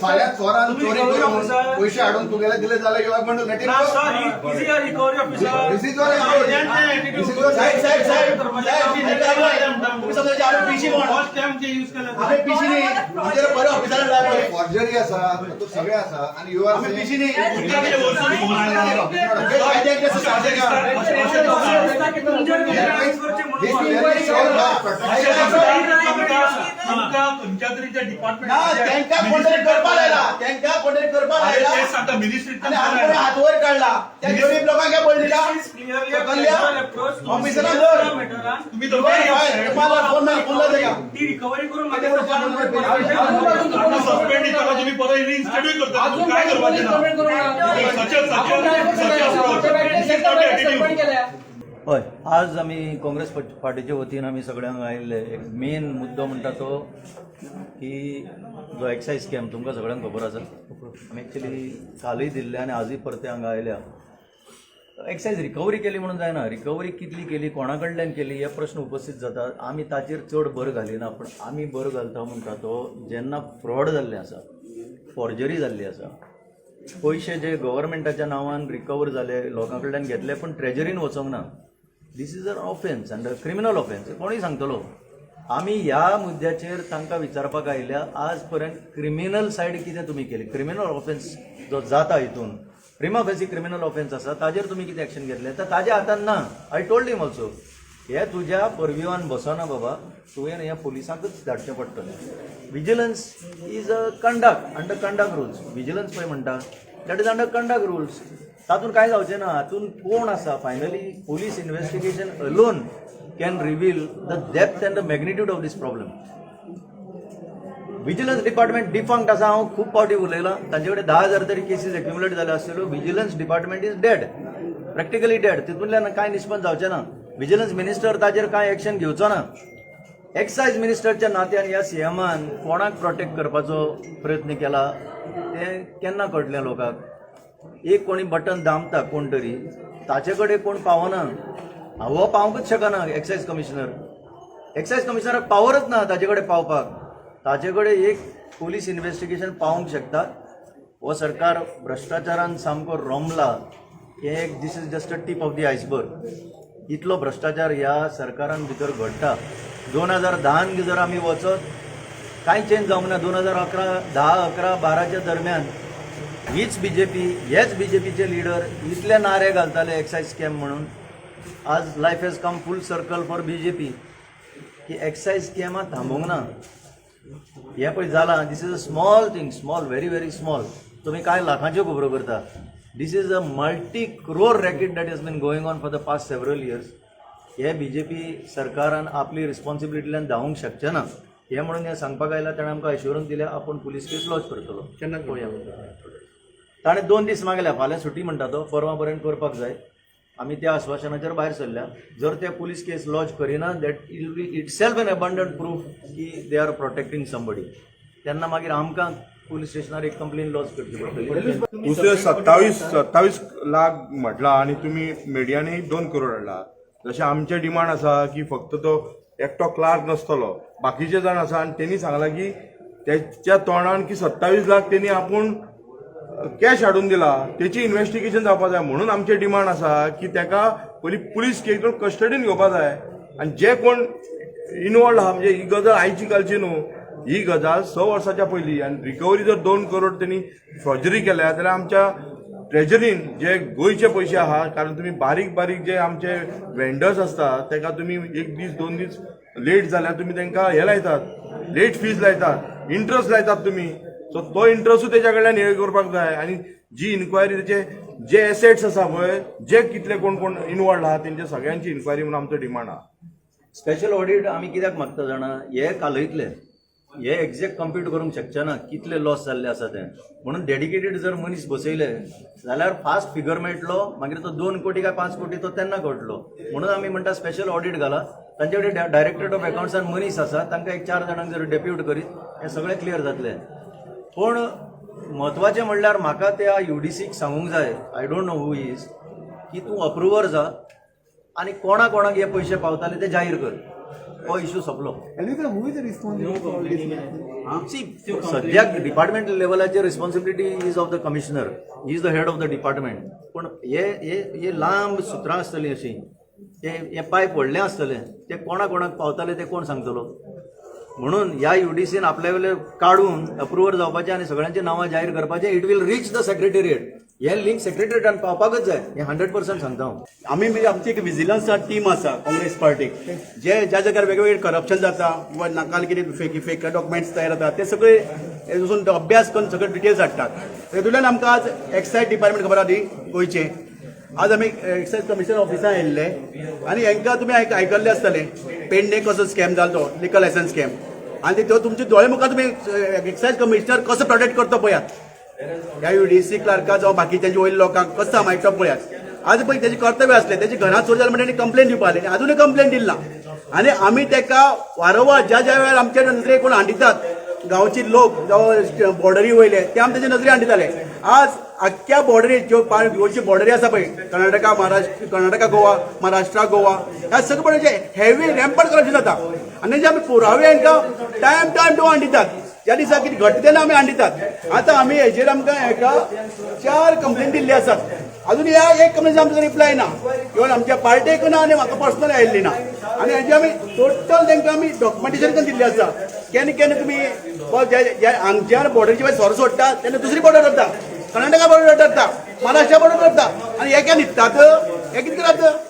फाल्यां चोरान तुम्ही चोरी recovery करून officer. पयशे हाडून तुगेले दिले जाल्यार you are going to let ना sir, is he recovery officer? This is your this is your साहेब, साहेब, साहेब, साहेब, तुम्ही समजा आम्ही पीसी कोण? फर्स्ट टाइम जे यूज केलं. आम्ही पीसी न्ही. आमचे बरे ऑफिसर लागले. फॉर्जरी आसा, तातूंत सगळें आसा आनी you are आम्ही पीसी न्ही. हे कायद्याक कसं सांगचें का? तुमकां खंयच्या तरी ज्या डिपार्टमेंट ना, त्यांका कोणतरी करपा लायला, त्यांका कोणतरी करपा लायला ते सांगता मिनिस्ट्री. आणि हात हात वर काढला. त्या गरीब लोकांक काय पडली का? ऑफिसरान धर. तुम्ही फोन फोन लाय. ती रिकव्हरी करून सस्पेंड दिता, तुम्ही परत रिइन्स्टेट करता. काय करपाचें ना? हय, आज आमी काँग्रेस पार्टीच्या वतीन आमी सगळ्यांक आयिल्ले. एक मेन मुद्दो म्हणटा तो की जो एक्सायज स्कॅम तुमकां सगळ्यांक खबर आसा. आमी एक्चुली कालूय दिल्ले आनी आजूय परते हांगा आयल्या. एक्सायज रिकवरी केली म्हणून जायना. रिकवरी कितली केली, कोणा कडल्यान केली, हे प्रश्न उपस्थित जाता. आमी ताचेर चड भर घालिना, पूण आमी भर घालता म्हणटा तो जेन्ना फ्रॉड जाल्लें आसा, फॉर्जरी जाल्ली आसा, पयशे जे गव्हर्मेंटाच्या नांवान रिकवर जाले, लोकां कडल्यान घेतले पूण ट्रेजरीन वचोंक ना, this is an offence and criminal offence. कोणूय सांगतलो. आमी ह्या मुद्द्याचेर तांकां विचारपाक आयल्या, आज पर्यंत क्रिमिनल सायड कितें तुमी केली? क्रिमिनल ऑफेन्स जो जाता हितून, प्रिमा फेसी क्रिमिनल ऑफेन्स आसा, ताजेर तुमी कितें एक्शन घेतलें? तर ताज्या हातान ना. I told him also, हे तुज्या परव्युवान बसना बाबा, तुवें हें पुलिसांकच धाडचें पडटलें. Vigilance is a conduct, under conduct rules. Vigilance पळय म्हणटा, that is under conduct rules. तातूंत कांय जावचें ना. हातूंत कोण आसा, finally police investigation alone can reveal the depth and the magnitude of this problem. Vigilance department defunct आसा. हांव खूब फावटी उलयलां. तांचे कडेन 10,000 तरी केसीस एक्युमुलेट जाल्यो आसतल्यो. Vigilance department is dead, practically dead. तितूंतल्यान कांय निष्पन्न जावचें ना. विजिलन्स मिनिस्टर ताजेर कांय एक्शन घेवचो ना. एक्सायज मिनिस्टरच्या नात्यान ह्या सीएमान कोणाक प्रोटेक्ट करपाचो प्रयत्न केला तें केन्ना कळटलें लोकांक? एक कोणी बटन दामता कोण तरी, ताचे कडेन कोण पावना. हो पावंकच शकना. एक्सायज कमिशनर, एक्सायज कमिशनराक पावरच ना ताजे कडेन पावपाक. ताजे कडेन एक पोलीस इन्व्हेस्टिगेशन पावोवंक शकता. हो सरकार भ्रश्टाचारान सामको रमला. हें एक, this is just a tip of the iceberg. इतलो भ्रश्टाचार ह्या सरकारान भितर घडटा. 2010न जर आमी वचत, कांय चेंज जावंक ना. 2011, 10, 11, 12च्या दरम्यान हीच बीजेपी, हेच बीजेपीचे लिडर इतले नारे घालताले एक्सायज स्कॅम म्हणून. आज life has come full circle for BJP की एक्सायज स्कॅमां थांबोवंक ना. हें पळय जालां, this is a small thing, small, very very small. तुमी कांय लाखांच्यो खबरो करता. This is a multi crore racket that has been going on for the past several years. हे बीजेपी सरकारान आपली रिस्पॉन्सिबिलिटील्यान धांवूंक शकचें ना हें म्हणून हें सांगपाक आयला. ताणें आमकां एश्योरन्स दिल्या, आपूण पुलीस केस लॉज करतलो. केन्ना? पळोवया. ताणें 2 दीस मागल्या. फाल्यां सुटी म्हणटा तो, परवां पर्यंत करपाक जाय. आमी त्या आश्वासनाचेर भायर सरल्या. जर ते पुलीस केस लॉज करिना, that will be itself an abundant proof की they are protecting somebody. तेन्ना मागीर आमकां पुलीस स्टेशनार एक कंप्लेन लॉज करची पडटली. दुसरे 27 लाख म्हटला आणि तुम्ही मिडियाने 2 करोड हाडला. जशें आमचें डिमांड आसा की फक्त तो एकटो क्लार्क नासतलो, बाकीचे जाण आसा. आनी तेणी सांगलां की तेच्या तोंडान की 27 लाख तेणी आपूण कॅश हाडून दिला. तेची इन्व्हेस्टिगेशन जावपा जाय. म्हणून आमचें डिमांड आसा की तेका पयलीं पुलीस केस कस्टडीन घेवपा जाय आनी जे कोण इनवॉल्ड आहा. म्हणजे ही गजाल आयची कालची न्हू, ही गजाल 6 वर्साच्या पयलीं. आनी रिकवरी जर 2 करोड तेणी फॉर्जरी केल्या जाल्यार आमच्या ट्रेजरीन जे गोंयचे पयशे आहा, कारण तुमी बारीक बारीक जे आमचे वेंडर्स आसता तेका तुमी एक दीस 2 दीस लेट जाल्यार तुमी तांकां हे लायतात, लेट फीज लायतात, इंट्रस्ट लायतात तुमी. सो तो इंट्रस्टूय तेच्या कडल्यान हे करपाक जाय. आनी जी इन्क्वायरी, तेचे जे एसेट्स आसा पळय, जे कितले कोण कोण इनवॉल्ड आहा, तेंच्या सगळ्यांची इन्क्वायरी म्हणून आमचो डिमांड आहा. स्पेशल ऑडिट आमी कित्याक मागता जाणा? हे कालयतले, हे एक्झॅक्ट कंप्यूट करूंक शकचे ना कितले लॉस जाल्ले आसा ते. म्हणून डेडिकेटेड जर मनीस बसयले जाल्यार फास्ट फिगर मेळटलो. मागीर तो 2 कोटी काय 5 कोटी तो तेन्ना कळटलो. म्हणून आमी म्हणटा स्पेशल ऑडिट घाला. तांचे कडेन डायरेक्टरेट ऑफ अकाउंट्सान मनीस आसा. तांकां एक चार जाणांक जर डेप्यूट करीत, हें सगळें क्लियर जातलें. पूण म्हत्वाचें म्हणल्यार म्हाका त्या युडीसीक सांगूंक जाय, I don't know who is, की तूं अप्रुवर जा आनी कोणा कोणाक हे पयशे पावताले ते जाहीर कर. हो इशू सोंपलो. Elvis, who is responsible for all this? See, सद्याक डिपार्टमेंट लेवलाचेर responsibility is of the commissioner, is the head of the department. पूण हे हे हे लांब सुत्रां आसतलीं अशीं, ते हे पायप व्हडलें आसतलें, ते कोणा कोणाक पावताले ते कोण सांगतलो? म्हणून ह्या युडीसीन आपल्या वयले काडून अप्रुवर जावपाचें आनी सगळ्यांची नांवां जाहीर करपाचें. It will reach the secretariat. हे लिंक सेक्रेटेरिएटान पावपाकच जाय, हें 100% सांगता हांव. आमी म्हणजे आमची एक विजिलन्स टीम आसा काँग्रेस पार्टीक, जे ज्या जाग्यार वेगवेगळे करप्शन जाता किंवा नाकाल कितें फेक फेक डॉक्युमेंट्स तयार जाता, ते सगळे हे वचून अभ्यास करून सगळे डिटेल्स हाडटात. तेतूंतल्यान आमकां आज एक्सायज डिपार्टमेंट खबर आहा न्ही गोंयचें. आज आमी एक्सायज कमिशनर ऑफिसान आयिल्ले आनी हांकां तुमी आयकल्लें आसतलें, पेडणे कसो स्कॅम जालो तो लिकर लायसन्स स्कॅम, आनी तो तुमच्या दोळे मुखार तुमी एक्सायज कमिशनर कसो प्रोटेक्ट करता पळयात, ह्या युडीसी क्लार्का जावं बाकीच्या वयल्या लोकांक कसो सांबाळटा पळयात. आज पळय तेजें कर्तव्य आसलें, तेजे घरांत चोरी जालें म्हणून तेणी कंप्लेन दिवपा आसलें, आजुनूय कंप्लेन दिली ना. आनी आमी तेका वारंवार ज्या ज्या वेळार आमच्या नजरेक कोण हाडितात, गांवचे लोक जावं बॉर्डरी वयले, ते आमी तेजे नजरे हाडिताले. आज आख्ख्या बॉर्डरी ज्यो गोंयची बॉर्डरी आसा पळय, कर्नाटका महाराष्ट्र, कर्नाटका गोवा, महाराष्ट्रा गोवा, ह्या सगळे बॉर्डरीचे हेवी रॅम्पट करप्शन जाता. आनी तेजे आमी पुरावे हांकां टायम टायम टू हाडितात. ज्या दिसा कितें घडटा तेन्ना आमी हाडितात. आतां आमी हेजेर आमकां हेका चार कंप्लेन दिल्ली आसात, अजून ह्या एक कंप्लेन आमकां रिप्लाय ना, इवन आमच्या पार्टेक ना आनी म्हाका पर्सनल आयिल्ली ना. आनी हेजे आमी टोटल तांकां आमी डॉक्युमेंटेशन करून दिल्ली आसा. केन्ना केन्ना तुमी हांगच्यान बॉर्डरीचे वयर सोरो सोडटा तेन्ना दुसरी बॉर्डर करता, कर्नाटका बॉर्डर करता, महाराष्ट्रा बॉर्डर करता, आनी हे केन्ना न्हिदतात, हे कितें करतात?